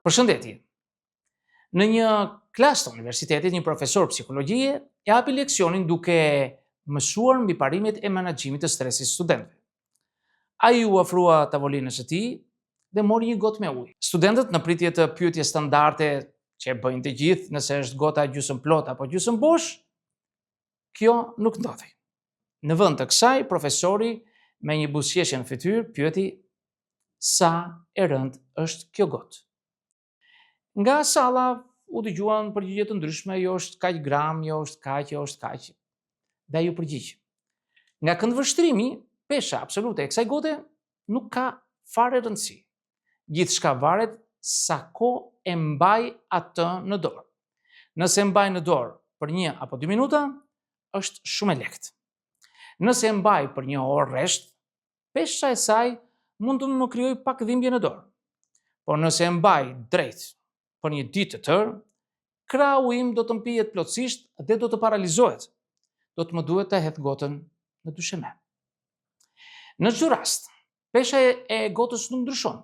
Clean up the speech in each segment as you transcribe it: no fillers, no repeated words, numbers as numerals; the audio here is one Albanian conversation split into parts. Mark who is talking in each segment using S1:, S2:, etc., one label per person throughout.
S1: Përshëndetje. Në një klasë të universitetit, një profesor psikologjie e hapi leksionin duke mësuar mbi parimet e menaxhimit të stresit studentëve. Ai u afrua tavolinës së tij dhe mori një gotë me ujë. Studentët në pritje të pyetjes standarde që e bëjnë të gjithë, nëse është gota gjysmë plot apo gjysmë bosh, kjo nuk ndodhi. Në vend të kësaj, profesori me një buzëqeshje në fytyrë pyeti sa e rëndë është kjo gotë. Nga salla u dëgjuan përgjigje të ndryshme, jo është kaq gram, jo është kaq, jo është kaq. Dhe ai u përgjigj. Nga këndvështrimi, pesha absolute e kësaj gote nuk ka fare rëndësi. Gjithçka varet sa kohë e mbaj atë në dorë. Nëse e mbaj në dorë për një apo dy minuta, është shumë e lehtë. Nëse e mbaj për një orë rresht, pesha e saj mund të më krijojë pak dhimbje në dorë. Por nëse e mbaj drejt për një ditë të tërë, krahu im do të mpihet plotësisht dhe do të paralizohet. Do të më duhet të hedh gotën në dysheme. Në çdo rast, pesha e gotës nuk ndryshon,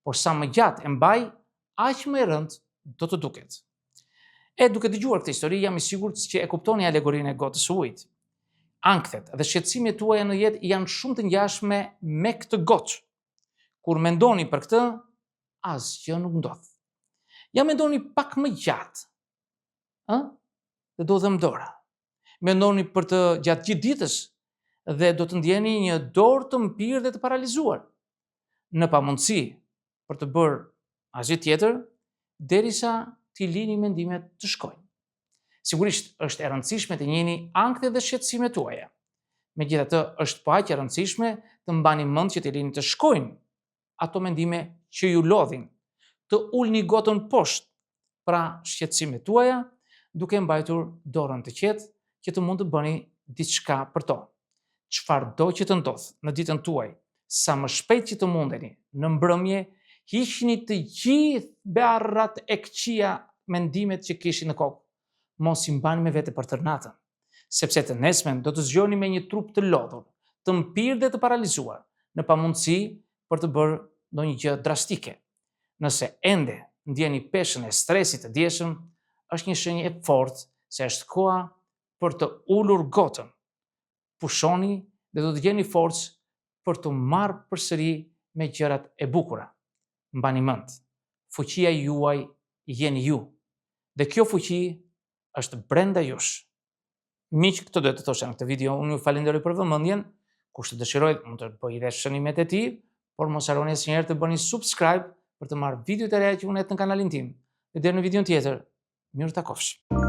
S1: por sa më gjatë e mbaj, aq më e rëndë do të duket. E duke dëgjuar këtë histori, jam i sigurt që e kuptoni alegorinë e gotës së ujit. Ankthet dhe shqetësimet tuaja në jetë janë shumë të ngjashme me këtë gotë. Kur mendoni për këtë, asgjë nuk ndodh. Ja mendoni pak më gjatë. Ë? Dhe do dhemb dora. Mendoni për të gjatë gjithë ditës dhe do të ndjeni një dorë të mpirë dhe të paralizuar. Në pamundësi për të bërë asgjë tjetër, derisa t'i lini mendimet të shkojnë. Sigurisht, është e rëndësishme të njihni ankthet dhe shqetësimet tuaja. Megjithatë, është po aq e rëndësishme të mbani mend që t'i lini të shkojnë ato mendime që ju lodhin, të ulni gotën poshtë, pra shqetësimet tuaja, duke mbajtur dorën të qetë që të mund të bëni diçka për to. Çfarëdo që të ndodhë në ditën tuaj, sa më shpejt që të mundeni, në mbrëmje, hiqni të gjithë barrat e këqija mendimet që kishit në kokë. Mos i mbani me vete për tërë natën, sepse të nesërmen do të zgjoheni me një trup të lodhur, të mpirë dhe të paralizuar, në pamundësi për të bërë ndonjë gjë drastike. Nëse ende ndjeni peshën e stresit të djeshëm, është një shenjë e fortë se është koha për të ulur gotën. Pushoni dhe do të gjeni forcë për t'u marrë përsëri me gjërat e bukura. Mbani mend, fuqia juaj jeni ju. Dhe kjo fuqi është brenda jush. Miq, këto doja të thosha në këtë video. Unë ju falenderoj për vëmendjen. Kush të dëshirojë mund të bëjë dhe shënimet e tij, por mos harroni asnjëherë të bëni subscribe për të marrë videot e reja që unë hedh në kanalin tim. Dhe deri në videon tjetër, mirë u takofshim.